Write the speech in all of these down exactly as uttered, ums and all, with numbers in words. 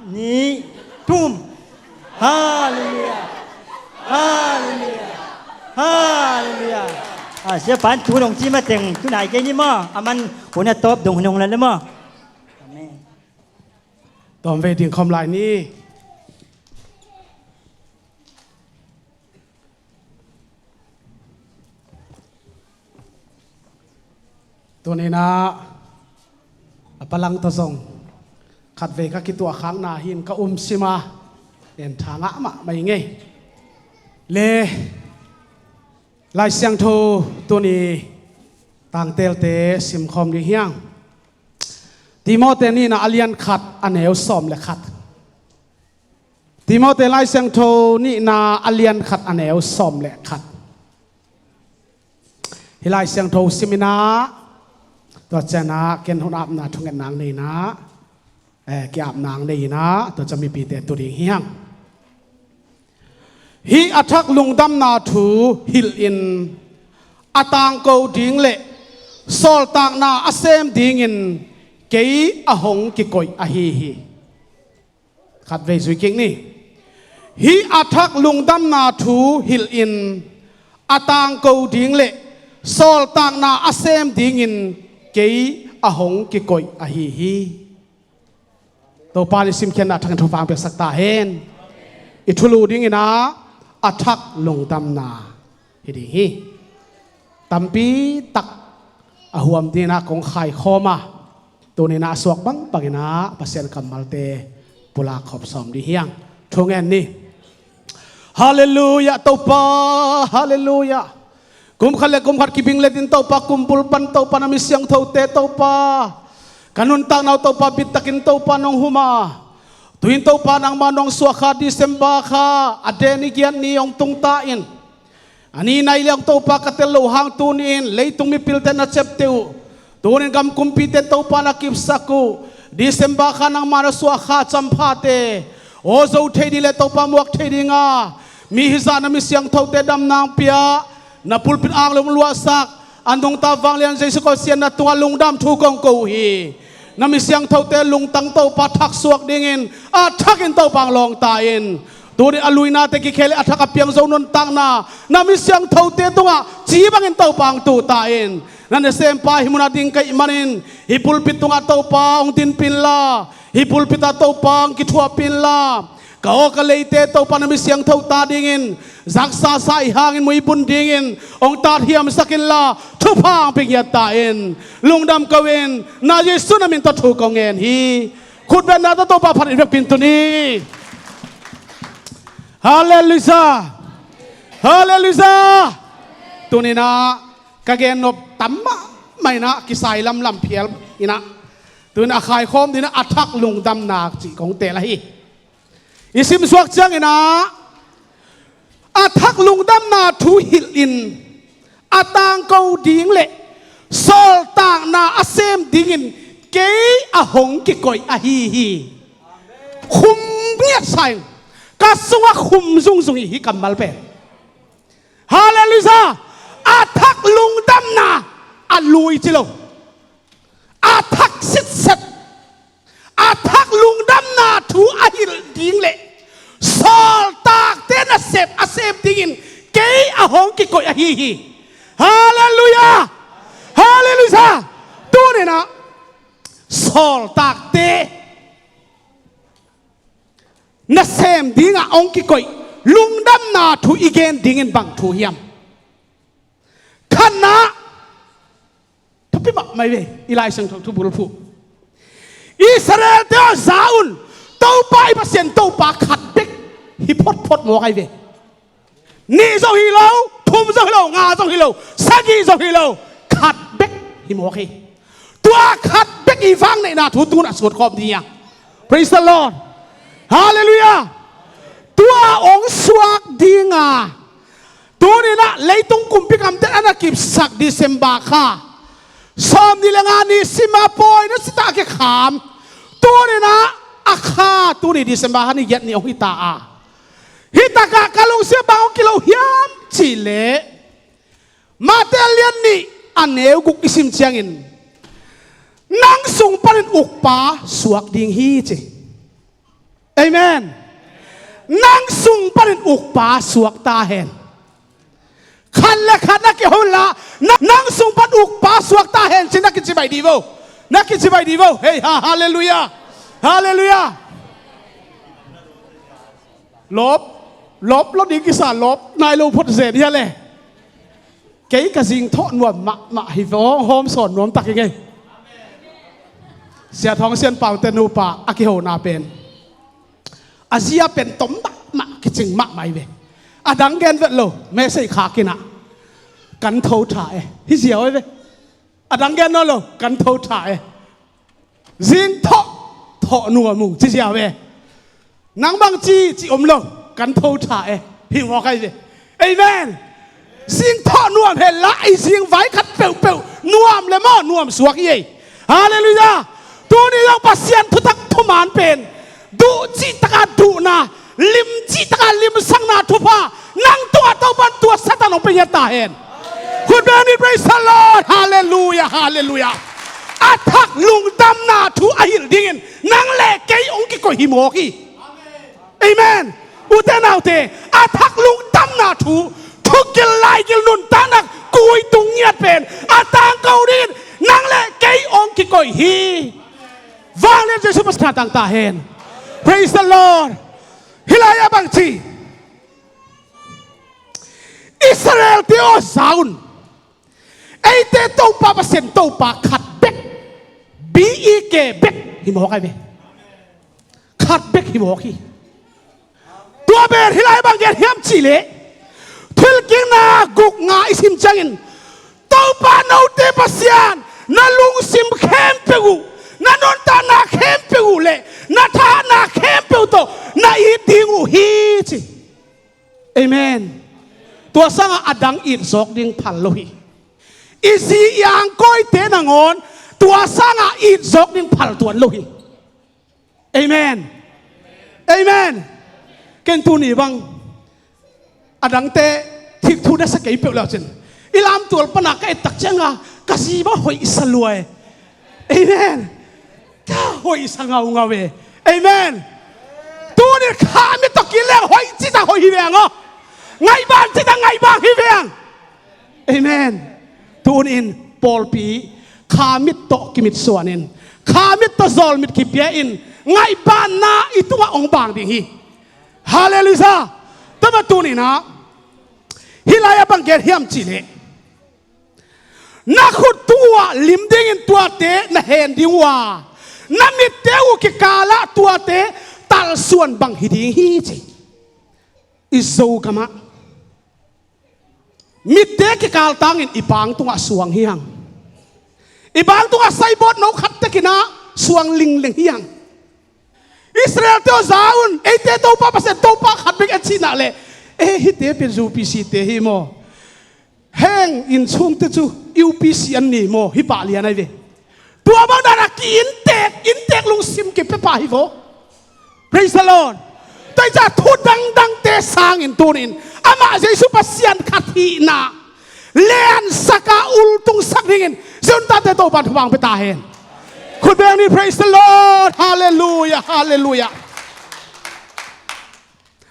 Nih, thum. Halleluiah. Halleluiah. Halleluiah. A, siapa in thu nong ci mateng, tunai kei ni maw? A man, hun a tawp dong nong la le maw? Amen. Tawm vei ding khawm lai ni. Tuninah a palang tawh zong khatvei ka kituahkhakna hin ka um sima, en tha ngah mahmah i ngei. Le Lai Siangtho tuni tangtelte simkhawm ding hiang. Timote nihna a lian khat a neu sawm le khat. Timote Lai Siangtho nihna a lian khat a neu sawm le khat. Hih Lai Siangtho siminah tua cianah ken hun apna thungetna ang neinah, eh, kiapna ang neinah tua ciang mipite tu ding hiang. Hih a thak lungdamna thu hilhin a tangko ding le sawltakna a sem dingin kei a hong kikoih ahi hi. Khatvei zui kik ni. Hih a thak lungdamna thu hilhin a tangko ding le sawltakna a sem dingin kei a hong kikoih ahi hi. Topa in i simkhiatna thangin thupha piaksak ta hen. I thulu dinginah a thak lungdamna hi ding hi. Tampi tak a huam dinginah kong khaikhawm a, tuninah a suak bangbanginah Pasian kammalte pulak khop sawm ding hiang. Thungen ni. Halleluiah, Topa. Halleluiah. Kum khat le kum khat kibing letin Topa, kum bul pan Topa, na mi siangthote Topa, ka nuntakna uh Topa bittakin Topa nong hum a, tuin Topa nangmah nong suah kha December kha a den i giat ni hong tung ta in. A ni nai leng Topa ka tel loh hang tuni-in leitung mipilte na ciapteh uh. Tunin gam kumpite Topa na kipsak uh. December kha nangmah na suah kha champhate aw zo thei ding le Topa muak thei dinga mi hizah na mi siangthote damna ang pia, na pulpit ang lum luahsak, a nungta vanglian Jesu Khawsian na tungah lungdam thu kong ko uh hi. Na mi siangthote lungtang Topa thaksuak dingin a thakin Topa ang lawng ta in. Tuni a luinate kikhel a thak a piang zo nuntakna na mi siangthote tungah ci bangin Topa ang tu ta in. Na nasempa hih munah ding ka hih manin hih pulpit tungah Topa hong dinpih inla, hih pulpit ah Topa hong kithuahpih inla, ka aw ka leite Topa na mi siangtho ta dingin zaksa sa i hangin muibun dingin hong tathiamsak inla, thupha hong pia ngiat ta in. Lungdam ko in, na Jesu na min tawh thu kong ngen hi. Khutbetna tawh Topa phat in vekpi in tuni. Halleluiah. Halleluiah. Tuninah ka gen nop tam mahmah inah kisai lamlam phial inah, tuninah a khaikhawm dinah a thak lungdamna cih kong teel ahi. I simsuak cianginah a thak lungdamna thu hilhin a tangko ding le sawltakna a sem dingin kei a hong kikoih ahi hi. Khum ngiatsa in ka sungah khum zungzung hi hih kammal pen. Halleluiah. A thak lungdamna a lui ci lo, a thak sitset, a thak lungdamna thu a hilh ding le sawltakte nasep a sem dingin kei a hong kikoih ahi hi. Halleluiah. Halleluiah. Tuninah sawltakte nasem dingah hong kikoih lungdamna thu i gen dingin bang thu hiam? Khatna, thupi mahmah hi ve, i Lai Siangtho thu bulphuh. Israelte aw, za un, Topa i Pasian Topa khat bek hi photphot mawk ahi ve. Nih zong hi lo, thum zong hi lo, nga zong hi lo, sagih zong hi lo, khat bek hi mawk hi. Tua khat bek i vangneihna thu tun a sutkhawm ding hi hang. Praise the Lord. Halleluiah. Tua hong suak dinga tuninah leitung kumpi kamte a na kipsak December kha sawmnih le nga ni sima pawi na sitah a kikham, tuninah a kha tuni December kha ni giat ni hong hita a, hitakah ka lungsim bang hong kilo hiam cihleh, Mate lian nih a neu guk i sim ciangin, nang sung panin ukpa suak ding hi ci. Amen. Nang sung panin ukpa suak ta hen. Khat le khat na kihon la, na, nang sung pan ukpa suak ta hen, ci na kicibai di vo. Na kicibai di vo. Hei, ha, halleluiah. Halleluiah. Lawp, lawp lo ding kisa, lawp nai lo phot zen hia le. Kei ka zingthawh nuam mahmah hi vo, hawm sawn nuam tak hi ngei. Sia Thawng Sian Pau te nupa a kihona pen a zia pen tom mahmah kicing mahmah hi ve. A dang gen vet lo, message khak in ah, kan tho tha e. Hi zia oi ve. A dang gen nawn lo, kan tho tha e. Zingthawh, thawh nuam uh ci zia ve. Nang bang ci, ci om lo, kan tho tha e. Hi mawk ai ve. Amen. Zingthawh nuam hen la, i zingvai khat peuhpeuh nuam le maw, nuam suak hi ei. Halleluiah. Tuni zong Pasian thutak thuman pen duh cih taka duhna, lim cih taka limsakna thupha nang tungah Topan tua Satan hong pia ngiat ta hen. Khut beng ni, praise the Lord. Halleluiah, halleluiah. A thak lungdamna thu a hilh dingin nang le kei hong kikoih hi mawk hi. Amen. Ute naute, a thak lungdamna thu, thugil laigil nuntakna kui tung ngiat pen a tangko dingin nang le kei hong kikoih hi. Vanglian Jesu Pasian tha tang ta hen. Praise the Lord. Hih lai-ah bang ci? Israel-te aw, za un. Eite Topa Pasian, Topa khat bek, B E K bek hi mawk ai ve. Khat bek hi mawk hi. Tua pen hih lai bang gen hiam cih leh, Thuhilhkikna guk nga i sim ciangin, Topa note Pasian na lungsim khempeuh uh, na nuntakna khempeuh uh le na thahatna khempeuh tawh na it ding uh hi, ci. Amen. Tua sangah a dang it zawk ding phal lo hi. I zi i angkawite nangawn tua sangah it zawk ding phal tuan lo hi. Amen. Amen. Ken tuni bang a dangte thik thu na sa kei peuh le cin, i lamtual pana ka et tak cianga ka zi bang hoih sa lua e. Amen. Ka hoih sa ngaungau e. Amen. Tuni kha mit tawh kileng hoih cita hoih hi veng aw. Ngaihban cita ngaihban hi veng. Amen. Tunin pawlpi kha mit tawh kimitsuanin, kha mit tawh zawlmit kipia in, ngaihbanna i tungah hong bang ding hi. Halleluiah. Tama tuninah hih lai-ah bang gen hiam cihleh, na khut tungah lim dingin tuate na hen ding uh a, na mitte uh kikalah tuate talsuan bang hi ding hi, ci. I Zogamah mitte kikal tangin i bang tungah suang hi hang. I bang tungah saibawt no khat tekinah suang lingleng hi hang. Israel-te aw, za un, eite Topa Pasian Topa khat bek e, cihna leh, e, hihte pen U P C-te hi maw? Heng inn sungte cu U P C an ni maw? Hi pah lian ai ve. Tua bang dana ki-inntek, inntek lungsim kipia pah hi vaw. Praise the Lord. Tua hi ca thu dangdangte sangin tunin amah Jesu Pasian khat hihna liansak a ultungsak dingin zuntate Topan thupha pia ta hen. Khut beng ni, praise the Lord. Halleluiah, halleluiah.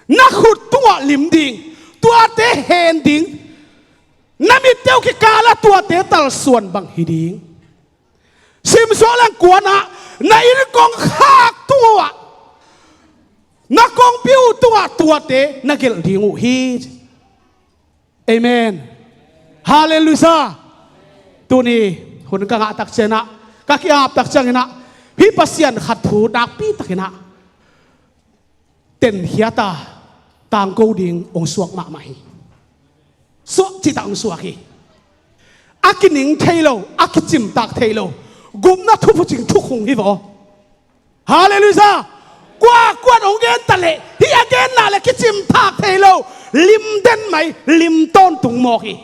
Na khut tungah lim ding, tuate hen ding, na mitte uh kikalah tuate talsuan bang hi ding. Simsuak leng kuanah na inn kongkhak tungah, na kongpi uh tungah tuate na gelh ding uh hi. Amen. Halleluiah. Tuni hun ka ngah tak cianah, ka ki-ap tak cianginah, hih Pasian khat thu nakpi takinah tenkhiata tangko ding hong suak mahmah hi. Suak cita hong suak hi. A kining thei lo, a kicimtak thei lo, gupna thuphucing thukhung hi vaw. Halleluiah. Kuakuan hong genta leh, hih a genna le kicimtak thei lo, limden mai, lim tawntung mawk hi.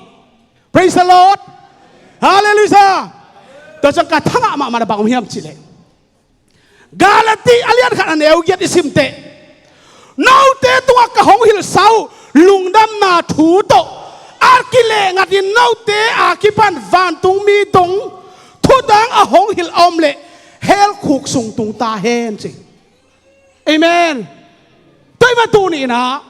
Praise the Lord. Halleluiah. Tua ciang ka thangah mahmah na bang om hiam cihleh, Galati a lian khat a neu giat i simteh, note tungah ka hong hilhsa uh lungdamna thu tawh a kileh ngatin note a kipan vantungmi dong thudang a hong hilh a om leh hell khuk sung tung ta hen, ci. Amen. Tua tuni-in ah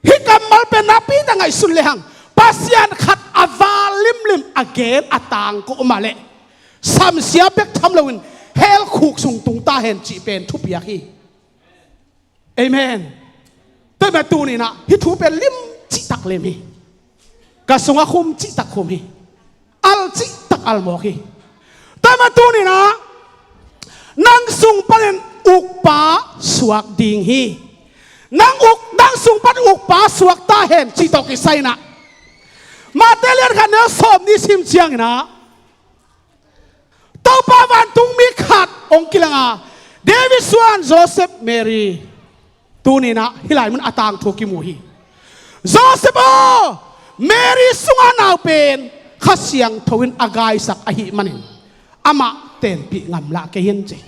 hih kammal pen nakpi tak ngaihsun lehang Pasian khat a val limlim a gen a tangko mah leh samsia bek tham loin hell khuk sung tung ta hen cih pen thupiak hi. Amen. Tua mah tuni-in ah hih thu pen lim cihtak lem hi. Ka sungah khum cihtak khum hi. Al cihtak al mawk hi. Tua mah tuni-in ah nang sung panin ukpa suak ding hi. Nang uk, nang sung panin ukpa suak ta hen cih tawh kisai-in ah Mate lian khat neu sawmnih sim ciangin ah Topa vantungmi khat hong kilang a, David suan Joseph, Mary, tuni-in ah hih lai mun a tangthu kimu hi. Joseph aw, Mary sungah nau pen Kha Siangtho in a gaisak ahih manin amah tenpih ngamlah kei in ci.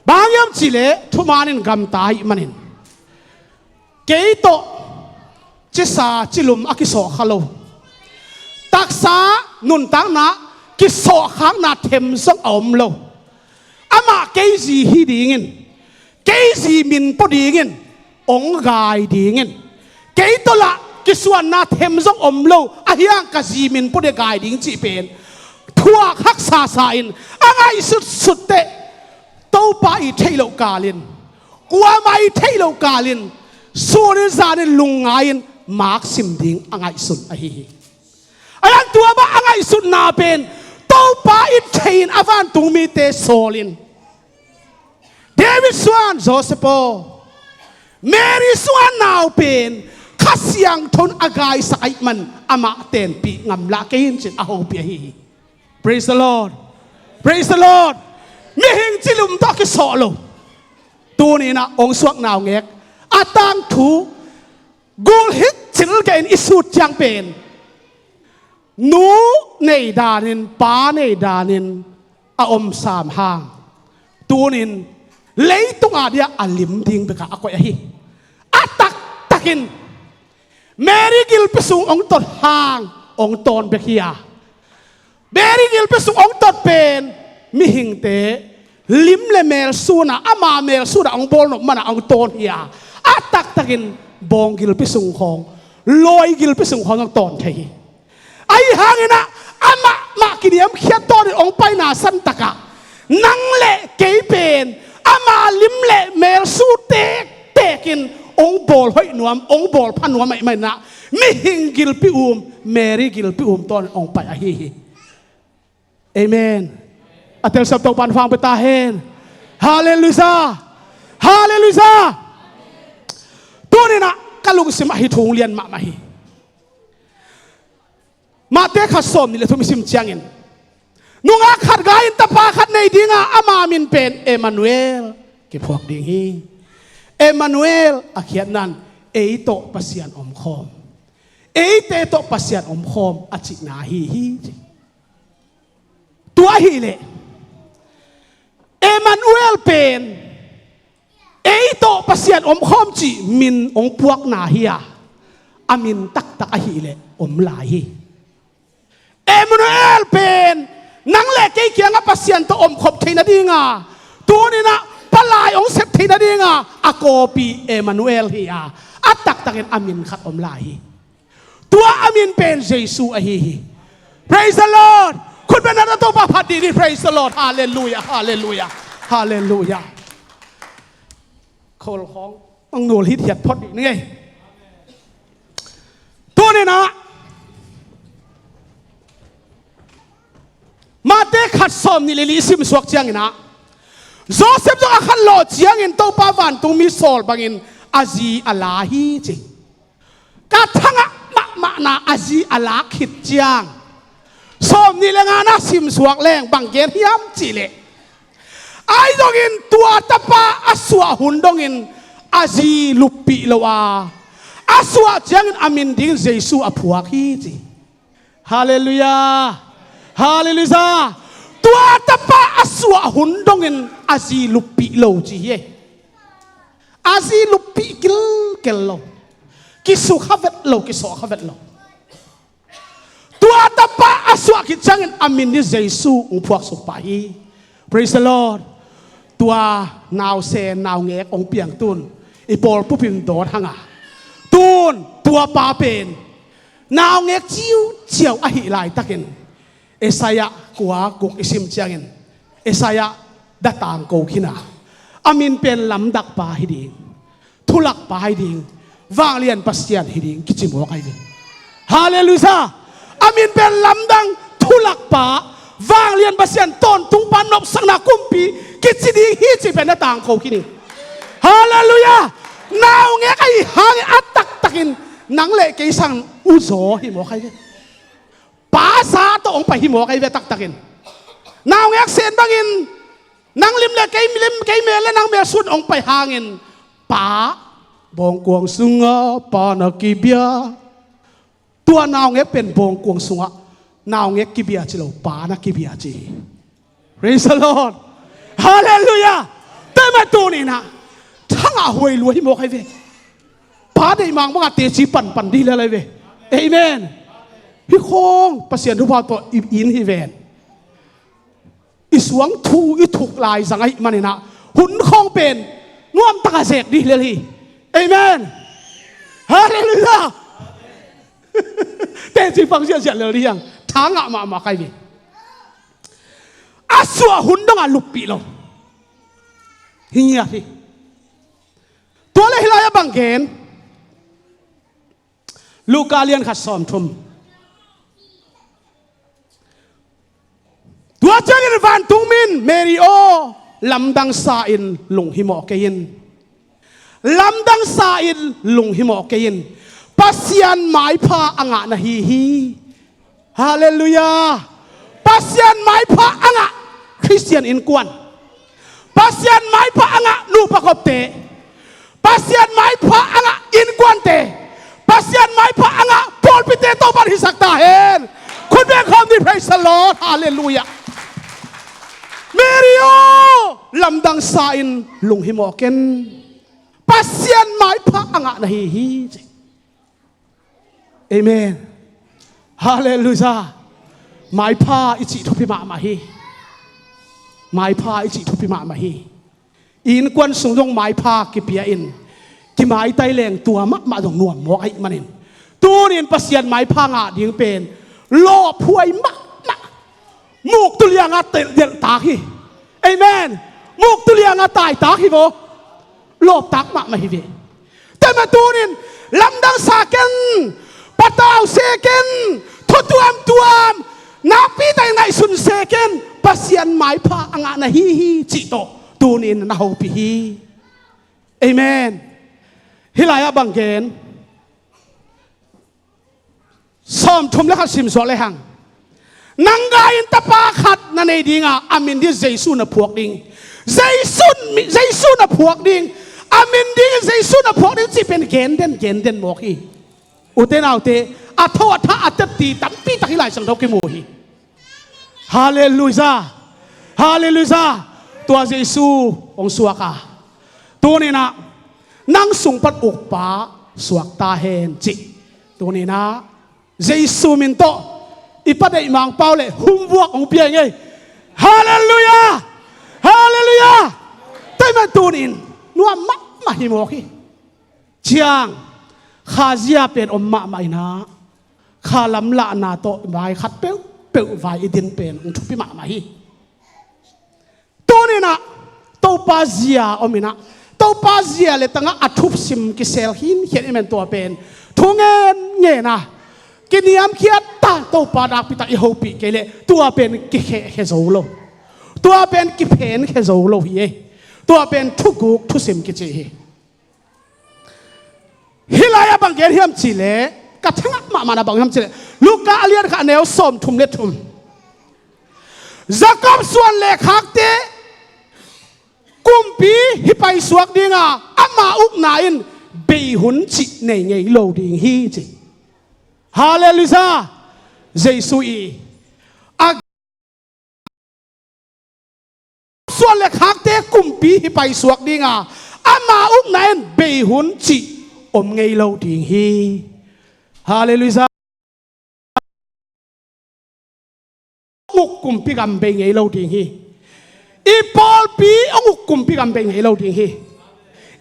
Bang hiam cih leh thuman in gamta ahih manin kei tawh cisa cilum a kisawh kha lo, taksa nuntakna kisawhkhakna them zong a om lo. Amah kei zi hi dingin, kei zi min pua dingin hong gai dingin, kei tawh lah kisuanna them zong om lo, ahi hang ka zi min pua ding gai ding cih pen thuak haksa sa-in a ngaihsutsut teh Topa i theih loh kalin, kuamah i theih loh kalin, sunin zanin lungngai-in maksim ding a ngaihsun ahi hi. Ahi hang tua mah a ngaihsutna pen Topa in thei-in a vantungmite sawlin, David suan Joseph aw, Mary sungah nau pen Kha Siangtho in a gaisak ahih man amah tenpih ngamlah kei in ci-in a hopih ahi hi. Praise the Lord. Praise the Lord. Mihing cilum tawh kisawh lo. Tuni-in ah hong suak naungek a tangthu gul hit cil kei-in i sut ciang pen nu nei danin, pa nei danin a om sam hang, tunin leitung a dia a lim ding bekah a koih ahi. A taktakin Mary gilpi sung hong tot hang hong tawn bek hi a, Mary gilpi sung hong tot pen mihingte lim le mel sunah, ama mel sunah hong bawl nop manah hong tawn hi a, a taktakin bawng gilpi sung khawng, lawi gilpi sung khawng hong tawn thei hi. Ahi hangin ah amah mah kiniamkhiat tawnin hong paina santakah nang le kei pen ama lim le mel su tektekin hong bawl hoih nuam, hong bawl pha nuam ahih manin ah mihing gilpi um, Mary gilpi um tawnin hong pai ahi hi. Amen. A telsiam Topa'n thupha pia ta hen. Halleluiah. Halleluiah. Tuninah ka lungsim ahi thu lian mahmah hi. Mate khat sawm nih le thum i sim ciangin, nungak khat gai-in tapa khat nei dinga ama min pen Emmanuel kiphuak ding hi. Emmanuel a khiatna in ei tawh Pasian omkhawm, eite tawh Pasian omkhawm a cihna ahi hi. Tua ahileh Emmanuel pen ei tawh Pasian omkhawm cih min hong puakna hi a, a min taktak ahileh om lai hi. Emmanuel pen nang le kei kiangah Pasian tawh omkhop theih nadinga, tuninah palai hong sep theih nadinga a kawpi Emmanuel hi a, a taktakin a min khat om lai hi. Tua a min pen Jesu ahi hi. Praise the Lord. Khut beng na Topa phat dih ni. Praise the Lord. Halleluiah. Halleluiah. Halleluiah. Khol khawng ang nul hithiat phot dih ni ngei. Tuninah Mate khat sawm nih le li i sim suak cianginah, Joseph zong a khan lawh ciangin Topa vantungmi sawl bangin a zi a la hi ci. Ka thangah mahmahna a zi a lak khit ciang, sawm nih le ngana sim suak leng bang gen hiam cihleh, ahi zongin tua tapa a suah hun dongin a zi luppih lo a, a suah ciangin a min dingin Jesu a phuak hi ci. Halleluiah. Halleluiah. Tua tapa a suah hun dongin a zi luppih lo ci hi. A zi luppih kilkel lo. Kisukha vet lo, kisawhkha vet lo. Tua tapa a suah khit ciangin a min hi Jesu hong phuaksuk pah hi. Praise the Lord. Tua nausen naungek hong piangtun i pawlpupin dawn hanga, tun tua pa pen naungek ciuciau ahih laitakin Isaiah kua guk i sim ciangin Isaiah da tangko khin a, a min pen lamdakpa hi ding, thulakpa hi ding, vanglian Pasian hi ding kici mawk ahi ve. Halleluiah. A min pen lamdang, thulakpa, vanglian Pasian, tawntungpa, nopsakna kumpi kici ding hi ci pen na tangko khin hi. Halleluiah. Naungek ahi hangin a taktakin nang le kei sang uzaw hi mawk ahi ve. Pa sa tawh hong pai hi mawk ahi ve taktakin. Naungek sen bangin nang lim le kei lim, kei mel le nang mel sun hong pai hangin pa bawngkuang sunga pa na kibia. Tua naungek pen bawngkuang sungah naungek kibia ci lo, pa na kibia ci hi. Praise the Lord. Halleluiah. Tua mah tuni-in ah thangah huai lua hi mawk ahi ve. Pa deih mang bangah teci panpan dih lel ahi ve. Amen. Hih khawng Pasian thupha tawh i in hi ven. I suang thu i thuk lai zang ahih manin ah hun khawng pen nuamtak a zek dih lel hi. Amen. Halleluiah. Teci pang ziahziah lel dih hiang. Thangah mahmah ka hi ve. A suah hun dongah luppih lo hi ngiat hi. Tua le hih lai-ah bang gen? Luka lian khat sawmthum. Tua ciangin vantung min, Mary aw, lamdang sa-in lunghimawh kei in. Lamdang sa-in lunghimawh kei in. Pasian maipha a ngah na hi hi. Halleluiah. Pasian maipha a ngah Khristian innkuan, Pasian maipha a ngah nupa khopte, Pasian maipha a ngah innkuante, Pasian maipha a ngah pawlpite Topa'n hisak ta hen. Khut beng khawm ni, praise the Lord. Halleluiah. Mary aw, lamdang sa-in lunghimawh ken. Pasian maipha a ngah na hi hi ci. Amen. Halleluiah. Maipha i cih thupi mahmah hi. Maipha i cih thupi mahmah hi. I innkuan sung zong maipha kipia in kimaitai leng tua mahmah zong nuam mawk ahih manin, tuni-in Pasian maipha ngah ding pen lawphuai mahmah. Muktu lianga delhtak hi. Amen. Muktu lianga taitak hi vaw. Lawptak mahmah hi ve. Tua mah tuni-in lamdang sa ken, patau se ken, thu tuamtuam, nakpi takin ngaihsun se ken, Pasian maipha a ngah na hi hi cih tawh tuni-in na hopih hi. Amen. Hih lai-ah bang gen? Sawmthum le khat sim suak le hang. Nang gai in tapa khat na nei dinga, a min ding Jesu na phuak ding. Jesu, Jesu na phuak ding. A min ding Jesu na phuak ding cih pen gen den, gen den mawk hi. Ute naute, a tho a thah a tetti tampi tak hih Lai Siangtho kimu hi. Halleluiah. Halleluiah. Tua Jesu hong suak a, tuni-in ah nang sung pan ukpa suak ta hen ci. Tuni-in ah Jesu min tawh i Pa deih Mangpau le humvuak hong pia ing ei. Halleluiah. Halleluiah. Tua mah tuni-in nuam mahmah hi mawk hi. Ciang, kha zia pen om mahmah in ah, kha lamlahna tawh vai khat peuhpeuh vai i din pen hong thupi mahmah hi. Tuni-in ah Topa zia om in ah, Topa zia le tangah a thupsim kisel khinkhian i men tua pen thu ngenngen a, kiniamkhiat ta, Topa nakpi tak i hopih kei leh tua pen kikhehkhia zo lo. Tua pen kiphenkhia zo lo hi ei. Tua pen thuguk thusim kici hi. Hih lai-ah bang gen hiam cihleh, ka thangah mahmahna bang hiam cihleh, Luka a lian khat a neu sawmthum le thum. Jakob suan le khakte kumpi hi paisuak dinga, ama ukna in beihun cih nei ngei lo ding hi ci. Halleluiah. Jesu i a suan le khakte kumpi hi paisuak dinga, ama ukna in beihun cih om ngei lo ding hi. Halleluiah. Hong uk kumpi gam bei ngei lo ding hi. I pawlpi hong uk kumpi gam bei ngei lo ding hi.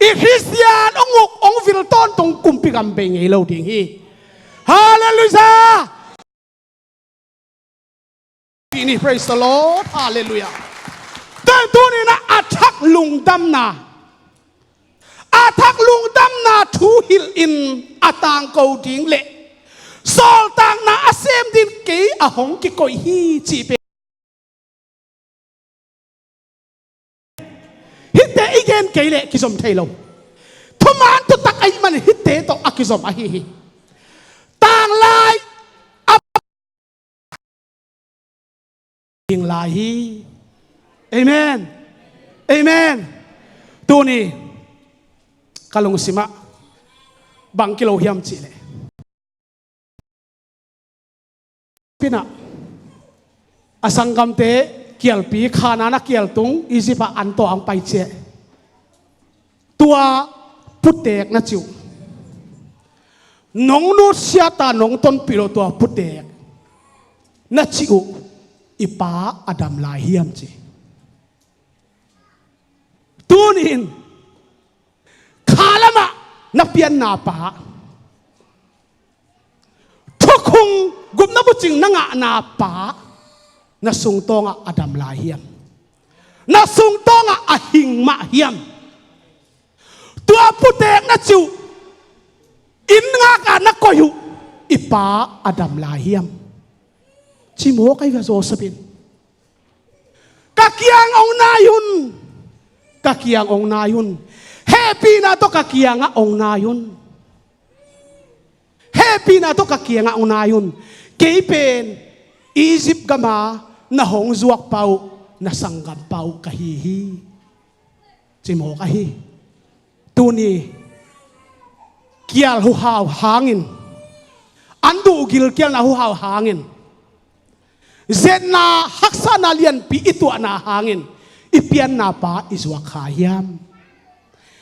I Khristian hong uk hong vil tawntung kumpi gam bei ngei lo ding hi. Halleluiah. Ni, praise the Lord. Halleluiah. Tua tuninah a thak lungdamna, a thak lungdamna thu hilhin a tangko ding le sawltakna a sem ding kei a hong kikoih hi cih pen. Hitte i gen kei leh kizom thei lo. Thuman thutak ahih manin hitte tawh a kizom ahi hi. Tanglai a ding lai hi. Amen. Amen. Tuni ka lungsimah bang kilo hiam cihleh, pinah a sanggamte kialpi Khanaan a kialtung Egypt ah an tawh ang pai ciah. Tua putek na cih uh, nong nutsiata nong tonpih lo tua putek na cih uh, i pa a dam lai hiam ci. Tuni-in khalamah na pianna pa, thukhun gupna bucing na ngahna pa, na sungtawngah a dam lai hiam? Na sungtawngah a hing mah hiam? Tua putek na cih uh, inn ngakah na koih uh, i pa a dam lai hiam? Ci mawk ahi ve Joseph in. Ka kiang ong nai un. Ka kiang ong nai un. Hehpihna tawh ka kiangah ong nai un. Hehpihna tawh ka kiangah ong nai un. Kei pen Egypt gama na hong zuak pa uh, na sanggam pa uh ka hi hi. Ci mawk ahi. Tuni kial huhau hangin, an duh gilkialna huhau hangin, zetna haksatna lianpi i tuahna hangin, i pianna pa i zuak kha hiam?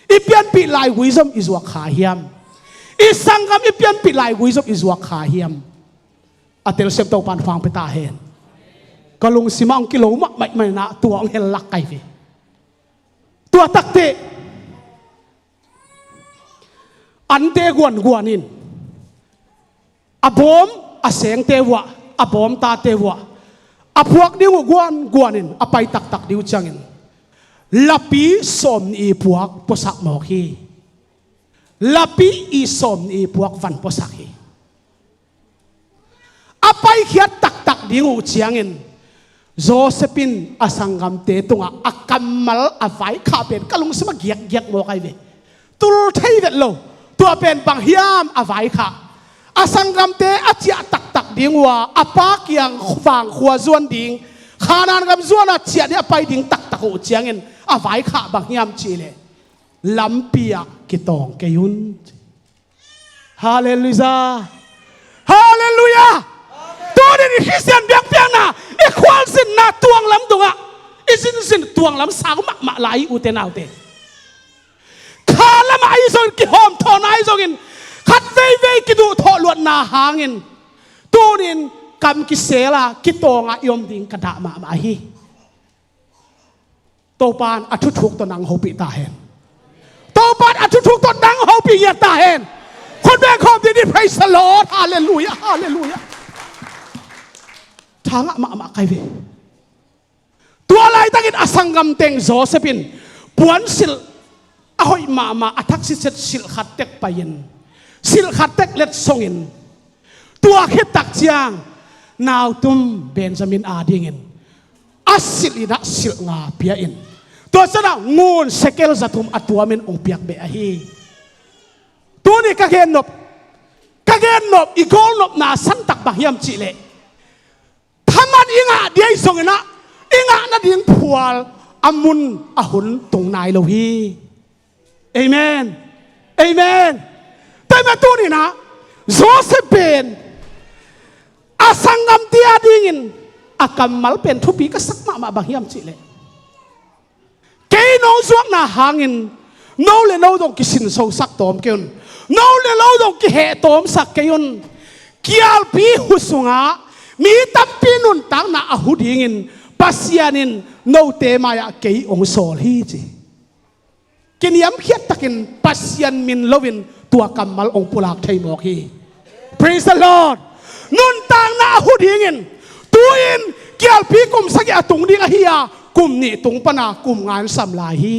I pianpih laigui zong i zuak kha hiam? I sanggam i pianpih laigui zong i zuak kha hiam? A telsiam Topan fangpi ta hen. Ka lungsimah ong kilo mahmah inah tua ong hel lak kai ve. Tua takte ante guanguan in, a bawm a sengte vuah, a bawm tate vuah, a phuak ding uh guanguan in a pai taktak ding uh ciangin, lapi sawm nih i puak puasak mawk hi. Lapi i sawm nih i puak van puasak hi. A paikhiat taktak ding uh ciangin, Joseph in a sanggamte tungah a kammal a vaikhah pen ka lungsim a giakgiak mawk ahi ve. Tul thei vet lo. Tua pen bang hiam a vaikhah? A sanggamte a ciah taktak ding uh a, a pa kiang vangkhua zuan ding, Khanaan gam zuan a ciah ding a pai ding taktak uh ciangin a vaikhah bang hiam cihleh, lampi ah kitawng kei un. Halleluiah. Halleluiah. Tunin i Khristian biakpiakna, i khualzinna tuanglam dongah i zinzin tuanglam sau mahmah lai, i ute naute. Khalamah ahi zongin, kihawmthawhna ahi zongin, khat veivei kiduhthawh luatna hangin tunin kam kisel a kitawng a i om ding ka dah mahmah hi. Topan a thuthuk tawh nang hopih ta hen. Topan a thuthuk tawh nang hopih ngiat ta hen. Khut beng khawm dih ni, praise the Lord. Halleluiah, halleluiah. Thangah mahmah kai ve. Tua laitakin a sanggam teng Joseph in puansilh a hoih mahmah a thak sitset silh khat tek pai-in, silh khat tek letsongin, tua khit tak ciang nautum Benjamin adingin a silh inah silh nga pia-in, tua ciangah ngun sekel za thum a tuamin hong piak beh ahi. Tuni ka gennop, ka gennop, i gawlnopna santak bang hiam cihleh, thaman i ngah dia i zonginah i ngah nading phual a mun a hun tung nai lo hi. Amen. Amen. Tua mah tuninah Joseph pen a sanggamte adingin a kammal pen thupi ka sak mahmah bang hiam cihleh, kei no zuakna hangin no le no dong kisinsosak tawm kei un. No le no dong kiheh tawmsak kei un. Kialpi hu sungah mi tampi nuntakna a hu dingin Pasian in note mai-ah kei hong sawl hi ci. Kiniamkhiat takin Pasian min loin tua kammal hong pulak thei mawk hi. Praise the Lord. Nuntakna a hu dingin tu-in kialpi kum sagih a tung ding ahi a, kum nih tung pana kum nga in sam lai hi.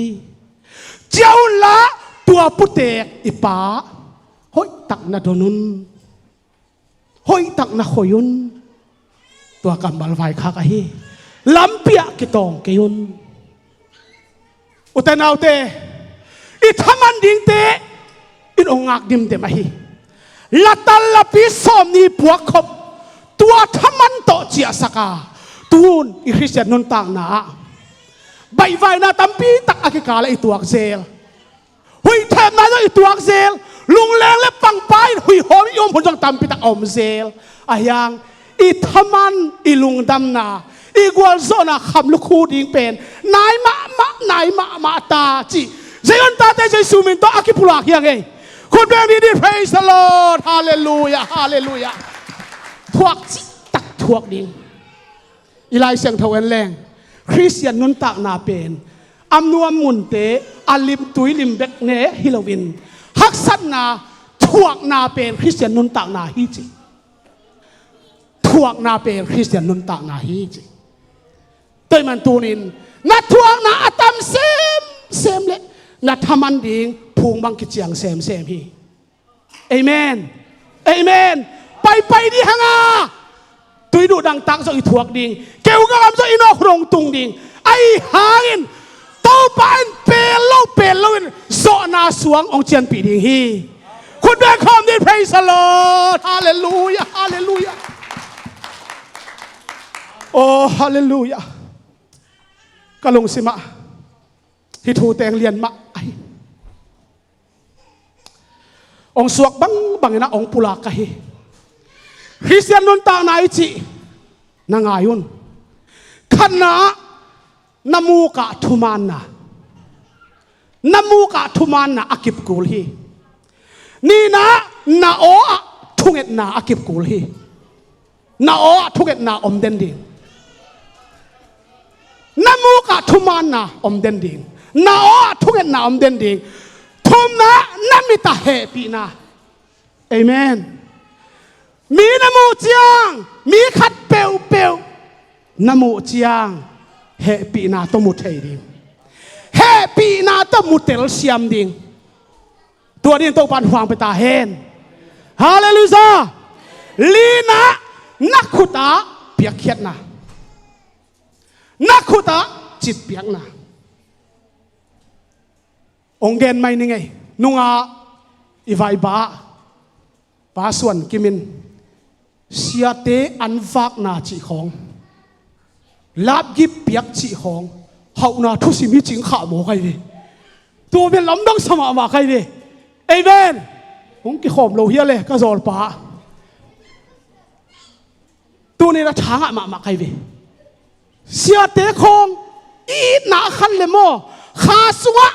Cia unla, tua putek i pa hoihtak na don un. Hoihtak na khoi un. Tua kammal vaikhak ahi. Lampi ah kitawng kei un. Ute naute, i thaman dingte in hong ngak dimdem ahi. Latal lapi sawm ni puak khop, tua thaman tawh ciahsak a, tun i Khristian nuntakna ah baihvaina tampi tak a kikal ah i tuak zel. Huih themna zong i tuak zel, lungleng le pangpa in huih hawm i om hun zong tampi tak a om zel. Ahi hang i thaman, i lungdamna, i gualzawhna kham lukhu ding pen nai mahmah, nai mahmah ta cih Zion tate Jesu min tawh a kipulak hi hang ei. Khut beng ni di, praise the Lord, hallelujah, hallelujah. Thuak cih tak thuak ding. I Lai Siangtho en leng, Khristian nuntakna pen a nuam munte, a limtui lim bek ne hi loin, haksatna, thuakna pen Khristian nuntakna hi ci. Thuakna pen Khristian nuntakna hi ci. Tua ahih man tunin na thuakna a tam semsem le na thaman ding phung bang kiciang semsem hi. Amen. Amen. Paipai dih hang a, tuiduh dangtak zong i thuak ding, keu gam zong i nawk hong tung ding. Ahi hangin Topa in pel lo, pel lo in zawhna suang hong cianpih ding hi. Khut beng khawm dih, praise the Lord. Hallelujah, hallelujah. Oh, hallelujah. Ka lungsim ah hih thu teng lian mah ahi. Hong suak bangbang in ah hong pulak ka hi. Khristian nuntakna i cih na ngai un. Khatna ah na muk ah thumaanna, na muk ah thumaanna a kip kul hi. Nihna ah na aw ah thungetna a kip kul hi. Na aw ah thungetna om den ding. Na muk ah thumaanna om den ding. Na aw ah thungetna om den ding. Thumna ah na mit ah hehpihna. Amen. Mi na muh ciang, mi khat peuhpeuh na muh ciang hehpihna tawh mu thei ding. Hehpihna tawh mu telsiam ding. Tua dingin Topa'n huang pia ta hen. Halleluiah. Lina ah na khut ah piakkhiatna, na khut ah citpiakna. Hong gen mai ning ei. Nungah i vaiba ah Pa Suan Kim in siate an vakna cih khawng, lapgip piak cih khawng, hauhna thusim hi cing khah maw kai ve. Tua bel lamdang sa mahmah kai ve. Amen. Hong kikhawm lo hia le ka zawlpa. Tuni na thangah mahmah kai ve. Siate khawng i itna a khan le maw, kha sungah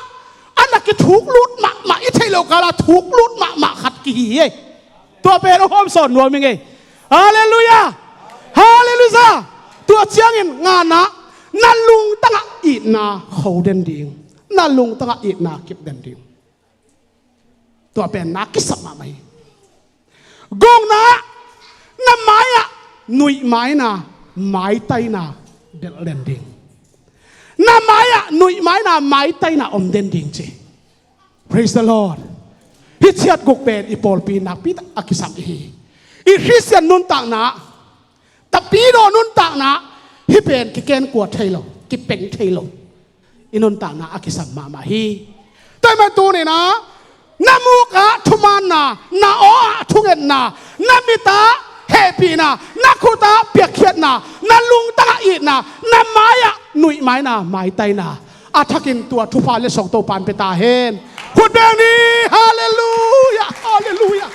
a na kithuklut mahmah, i theih loh kala thuklut mahmah khat kihi hi ei. Tua pen hong hawmsawn nuam ing ei. Halleluiah. Halleluiah. Tua ciangin ngana ah na lungtang ah itna kho den ding. Na lungtang ah itna kip den ding. Tua pen na kisap mahmah hi. Gukna ah na mai ah nuihmaina, maitaina delh den ding. Na mai ah nuihmaina, maitaina om den ding ci. Praise the Lord. Hih ciat guk pen i pawlpi nakpi tak a kisam i hi. I Khristian nuntakna ah, tapidaw nuntakna ah hih pen kikenkuat thei lo, kipeng thei lo i nuntakna a kisam mahmah hi. Tua ahih man tuni-in ah na muk ah thumaanna, na aw ah thungetna, na mit ah hehpihna, na khut ah piakkhiatna, na lungtang ah itna, na mai ah nuihmaina, maitaina, a thakin tua thupha letsong Topa'n pia ta hen. Khut beng ni. Halleluiah. Halleluiah.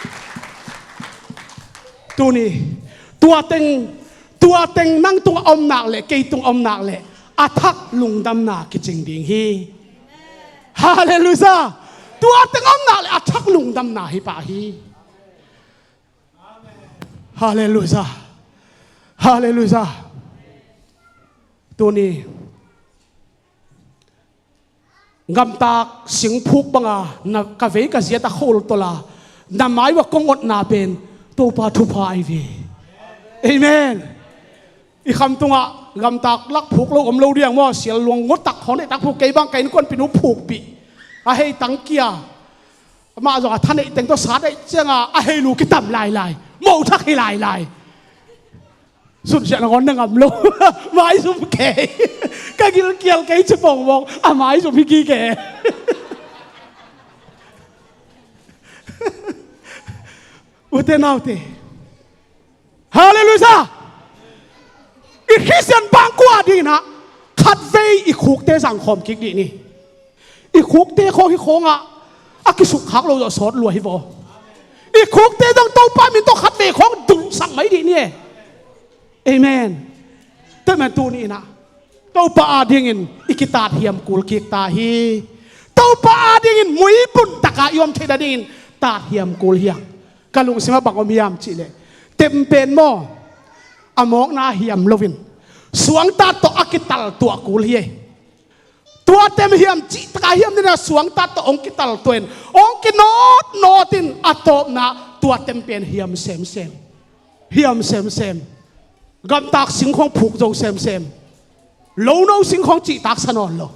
Tuni tua teng, tua teng nang tungah om nak leh, kei tungah om nak leh, a thak lungdamna kicing ding hi. Halleluiah. Tua teng om nak leh a thak lungdamna hi pah hi. Halleluiah. Halleluiah. Tuni Gamtak singphuk banga na ka vei ka ziata khol tola na mai ua kong otna pen Topa thupha ai ve. Amen. I khamtungah gamtak lak phuk lo om lo diang maw, sial luang ngotak khawng neihtak phuk kei bang ka innkuanpih nu phukpih a hei tangkia. Amah zong a thaneih teng tawh sa deih cianga a hei lu kitam lailai, mothak hi lailai. Sunsiah nangawn na ngam lo. Maizum kei. Ka gilkial kei ci pongmong a maizum hi kike. Ute naute, halleluiah. I Khristian bangkua dinginah khatvei i khukte zangkhawm kik dih ni. I khukte khawng hi khawngah a kisukkhak lo zawh sawt lua hi vaw. I khukte zong Topa min tawh khatvei khawng dulhsak mai dih ni e. Amen. Tua man tuni inah Topa adingin i kitat hiam kul kik ta hi. Topa adingin muibun taka i om theih nadingin tat hiam kul hiam. Ka lungsimah bang om hiam cihleh, tempen maw, a mawkna hiam loin suangtat tawh a kital tuah kul hi. Tua tem hiam cih taka hiam dina suangtat tawh hong kital tuah in hong kinawtnawt in a tawpna tua tempen hiam semsem. Hiam semsem. Gamtak singkhawng phuk zo semsem. Lono singkhawng cihtak sa nawn lo.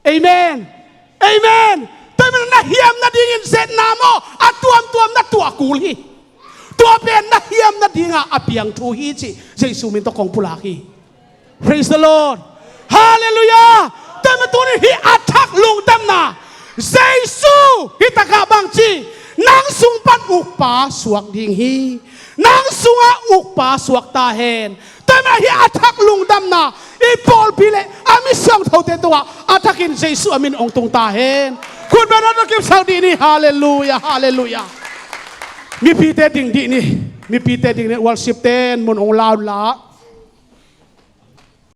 Amen. Amen. Tua man na hiam nadingin zetna maw a tuamtuam na tuah kul hi. Tua pen na hiam nadinga a piang thu hi cih Jesu min tawh kong pulak hi. Praise the Lord. Halleluiah. Tua man tunin hih a thak lungdamna Jesu hih takah bang ci, nang sung pan ukpa suak ding hi. Nang sungah ukpa suak ta hen. Tua man hih a thak lungdamna i pawlpi le a mi siangthote tungah a thakin Jesu a min hong tung ta hen. Khutbeng na tawh kipsak dih ni. Halleluiah, halleluiah. Mipite ding dih ni. Mipite ding ni. Worship ten mun hong launla.